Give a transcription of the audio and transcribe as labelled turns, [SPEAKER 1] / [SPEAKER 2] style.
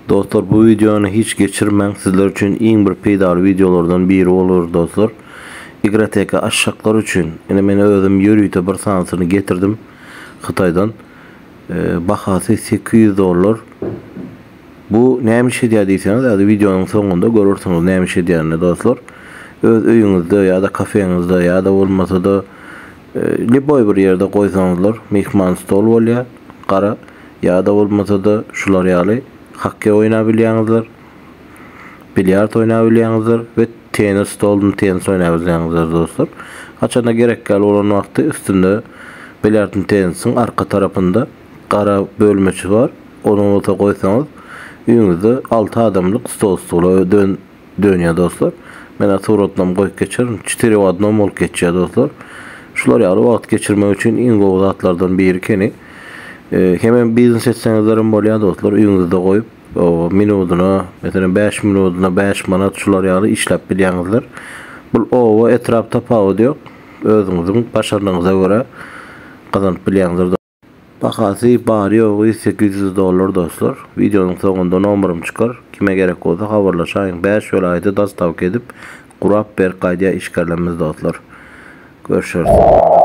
[SPEAKER 1] Dostlar bu wideony hiç geçirmäň sizler üçin iň bir peýdaly wideolardan biri bolar dostlar. Igroteka aşaklar üçin ine men özüm ýörite bir sanysyny getirdim Hytaýdan. Bahasy 800 dollar. Bu näme iş edýär diýseňiz ýa-da wideonyň soňunda görersiňiz näme iş edýänini dostlar. Öz öýüňizde ýa-da kafeňizde ýa-da bolmasa-da lýuboý bir ýerde goýsaňyzlar myhman stol bolýar gara ýa-da bolmasa-da şular ýaly hokkeý oýnabilýäňizler, bilýard oýnabilýäňizler we tennis stoluny tennis oýnabilýäňizler dostlar. Haçanda gerek ýaly bolan wagty üstünde bilýardyň tennisiň arka tarapynda gara bölmeçi bar. Ony bolsa goýsaňyz öýüňizde 6 adamlyk stol stula dön dönýär dostlar. Men suratynam goýup geçerin. Çtyre w odnom bolup geçýär dostlar. Şular ýaly wagt geçirmek üçin iň gowy zatlardan biri keni. Hemem biznes etseňizlerem bolýar dostlar. Öýüňizde goýup minudyna, meselem 5 minudyna 5 manat şular ýaly işläp bilýäňizler. Bu oba etrap tapawudy ýok. Özüňiziň başarnygyňyza görä gazanyp bilýäňizler. Bahasy bary ýogy 800 dollar dostlar. Wideonyň soňunda nomerim çykar. Kime gerek bolsa habarlaşaýyň. 5 welaýata dostawka edip gurap berip gaýdýar işgärlerimiz dostlar. Görüşeris.